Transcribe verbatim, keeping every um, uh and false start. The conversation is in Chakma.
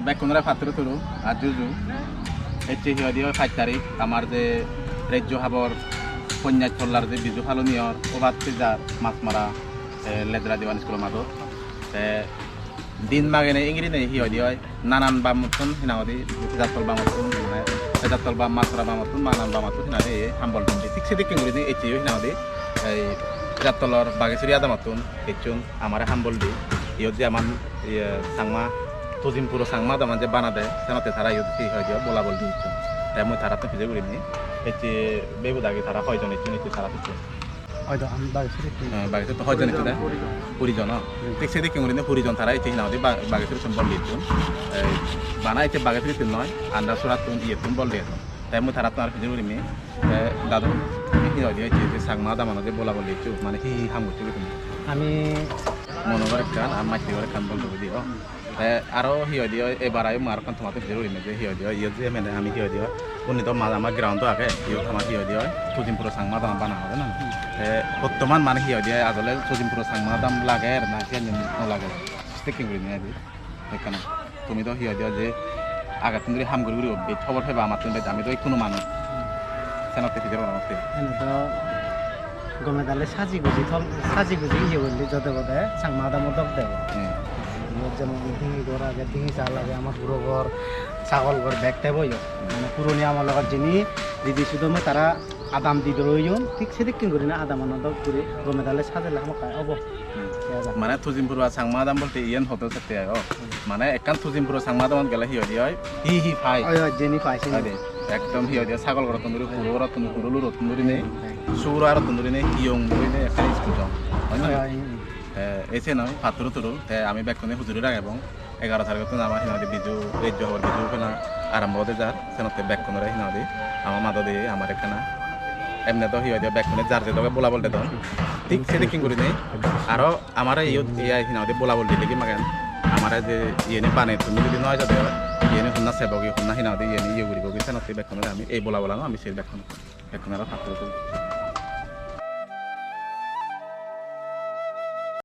Bekkunore patturu turu ar juju. Ecche hi hoide oi pach tarik amar je rejjo habor Ponyaj Tollar je Biju Paloni or obat pejar mas mara, eh, Ledra Diwan School-o madot. Te din magene ingirine hi hoide oi nanan bamottun hi nang hoide jattol bamottun, mane jattol bam, masora bamottun, nanan bamottun hi nang hoide hambol dun. Thik sedekken gurine eccheyo hi nang hoide ei jattolor Bagesuri adamottun ecchon amare hambol di. Iyot je aman iye Changma, Tujimpuro Changma adaman je banade, senotte tara iyot hi hoide bolabol di ecchon. Te mui tarattun pije gurinei ecche bebudagi tara hoijon ecchon ecche tara pije. Hoido am Bagesuri. Eh, Bagesuri to hoijon ecche de? Purijon. Purijon, oh. Hmm. Thik sedekken gurinei purijon tara ecche hi nang hoide Ba-, Bagesurittun bol di ecchon. Eh, bana ecche Bagesurittun noi, Andasurattun iyettun bol di ecchon. Te mui tarattun ar pije gurinei, te dadu, hi hoide ecche je Changma adamano je bolabol di eccho, mane hi hi ham goccho goi tumi? Ami Mono gor ekkan, ar matti gor ekkan bol di, oh. Te aro hi hoide oi, ebar ayo mui aro ekkan tomattun pije gurinei je hi hoide oi, iyot je mane ami hi hoide oi, undi do ma-, ama ground-o age, iyot ama hi hoide oi, Tujimpuro Changma adamot bana obo na. Te bottoman mane hi hoide oi, ajole Tujimpuro Changma adam lager na siyan no lager? Sedekken gurinei adi. Ekkana. Tumi do hi hoide je agettun dhuri ham guri guri obbe, hobor peba amattun bej, ami do ikkunu manuj. Senotte pije parapang otte. Ene do gome dale saji guji thom, saji guji iye gurili jode bode Changma adamot dok debo. Hmm. Iyot jemon dingi ghor age, dingi chal age, ama huro ghor, sagol ghor bek tebo iyot. Mane puroni amol logot jini ridi sudomo tara adam di doroyon, thik sedekken gurine adamano dok guri gome dale sajele hamakkai obo. Hmm. Mane Tujimpuro Changma adam bolte iyen hodo sette ai, oh. Hmm. Mane ekkan Tujimpuro Changma adamot gele hi hoide oi, hi hi pai. Oi, oi, jeni pai, seni. Oi de. Ekdom hi hoide sagol gorottun duri, huro gorottun, huro lurottun duri nei, hmm, suguro arottun duri nei, hiyong duri nei, ekkan school dong. Oi na? Oi, oi, hmm. Te ese noi, patturu turu, te ami bekkune hujuri ragebong. Egaro tarikhottun ama hi nang hoide Biju, rejjo habor Biju hena arambo ode jar, senotte bekkunore hi nang hoide ama madodi amar ekkana. Emne do hi hoide bekkune jar je doge bolabol dedon. Thik sedekken gurinei aro amare iyot iye hi nang hoide bolabol dilegi magen. Amare je iyeni banettun judi no ejode oi, iyeni honna sebogi, honna hi nang hoide iyeni iye guribogi, senotte bekkunore ami ei bolabolano ami ser bekkun. Bekkun aro patturu turu.